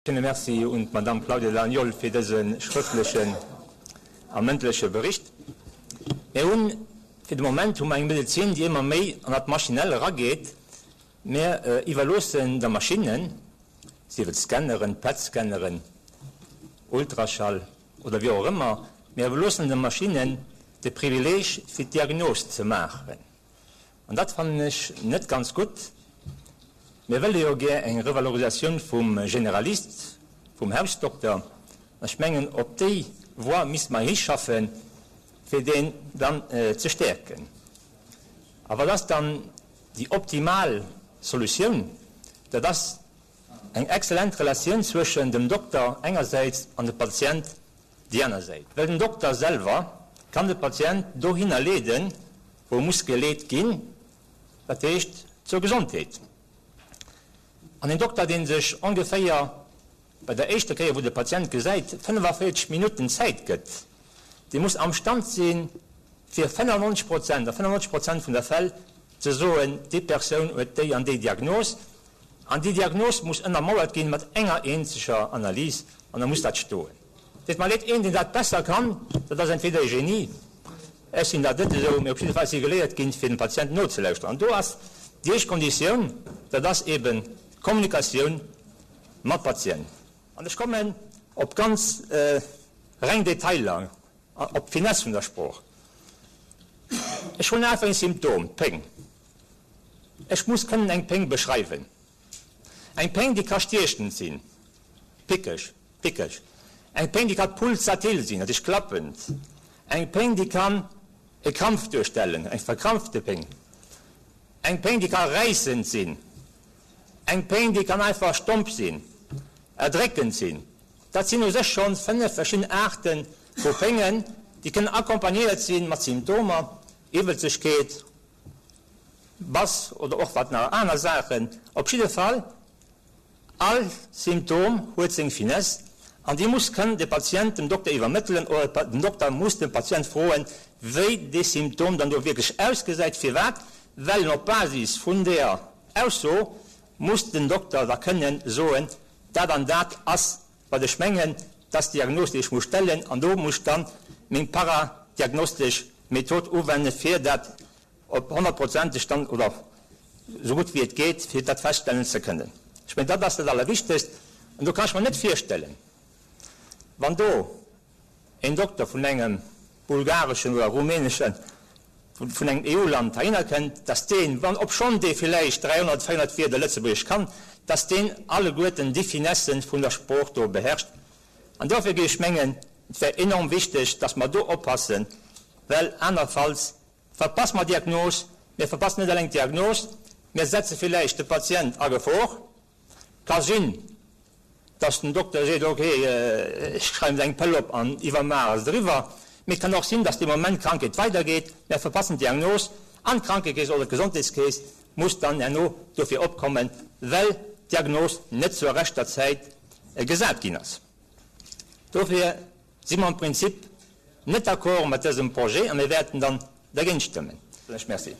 Schéine Merci un d'Madamm Claudia Dall'Agnol fir dëse schrëftlechen a mëndleche Bericht. Mir hunn, fir de Moment hu mer eng Medezin, déi ëmmer méi an dat Maschinell erageet. Mir iwwerloossen der Maschinnen, sief et Scanneren, PET-Scanneren, Ultraschall oder wéi och ëmmer, mir iwwerloossen de Maschinnen de Privileeg fir d'Diagnos ze maachen. An dat fannen ech net ganz gutt. Mir wëlle jo gär eng Revalorisatioun vum Generalist, vum Hausdokter. An ech mengen, op déi Voie misste mer hischaffen, fir deen dann ze stäerken. A wat ass dann déi optimal Solutioun? Dat ass eng exzellent Relatioun zwëschen dem Dokter engersäits an dem Patient déi aner Säit. Well den Dokter selwer kann de Patient dohinner leeden, wou e muss geleet ginn, dat heescht zur Gesondheet. An een Dokter, dee sech ongeféier bei der éischter Kéier, wou de Patient gesäit, 45 Minutten Zäit gëtt, dee muss amstand sinn, fir 95 Prozent, a 95 Prozent vun der Fäll ze soen, déi Persoun huet déi an déi Diagnos, An déi Diagnos muss ënnermauert ginn mat enger eenzeger Analys, an da muss dat stoen. Deet mer leed, een deen dat besser kann, dat ass entweder e Genie, ech sinn dat net esou, mee op jidde Fall si geléiert ginn, fir dem Patient nozelauschteren. An do ass déi éischt Konditioun, dat ass eben d'Kommunikatioun mam Patient. An ech kommen op ganz reng Detailer, op d'Finesse vun der Sprooch. Ech hunn awer een Symptom, d'Péng. Ech muss kënnen eng Péng beschreiwen. Eng Péng, déi ka stiechend sinn, pickeg, pickeg. Eng Péng, déi ka pulsatil sinn, dat heescht klappend. Eng Péng, déi kann e Krampf duerstellen, eng verkrampfte Péng. Eng Péng, déi ka räissend sinn. Eng Péng, déi kann einfach stomp sinn, erdréckend sinn. Dat sinn u sech schonn 5 verschidden Aarte vu Péngen, déi kënnen accompagnéiert si mat Symptomer, Iwwelzegkeet, Bass oder och wat nach aner Saachen. Op jidde Fall, all Symptom huet seng Finesse an déi muss kënnen de Patient dem Dokter iwwermëttelen oder den Dokter muss de Patient froen, wéi dee Symptom dann do wierklech ausgesäit. Firwat? Well en op Basis vun där Ausso muss den Dokter da kënnen soen, dat an dat ass wat ech mengen, dat ass d'Diagnos, déi ech muss stellen an do muss ech dann meng paradiagnostesch Method uwenden, fir dat op honnertprozenteg dann, oder esou gutt wéi et geet, fir dat feststellen ze kënnen. Ech mengen, dat ass dat Allerwichtegst. An do kann ech mer net virstellen, wann do een Dokter vun engem bulgareschen oder rumäneschen, vun engem EU-Land heihinner kënnt, dass deen, wann obschonn dee villäicht 300, 400 Wierder Lëtzebuergesch kann, dass deen alleguerten déi Finessen vun der Sprooch do beherrscht. An dofir géif ech mengen, et wär enorm wichteg, dass mer do oppassen, well anerfalls verpasse mer d'Diagnos. Mir verpassen net eleng d'Diagnos, mir setze villäicht de Patient a Gefor. Ka sinn, dass den Dokter seet, ok, ech schreiwen der eng Pëll op an iwwermaach ass et eriwwer. Mee et kann och sinn, dass dee Moment d'Krankheet weidergeet, mär verpassen d'Diagnos an d'Krankekeess oder d'Gesondheetskeess muss dann herno dofir opkommen, well d'Diagnos net zur rechter Zäit gesat ginn ass. Dofir si mer am Prinzip net d'accord mat dësem Projet a mir wäerten dann dergéint stëmmen. Merci.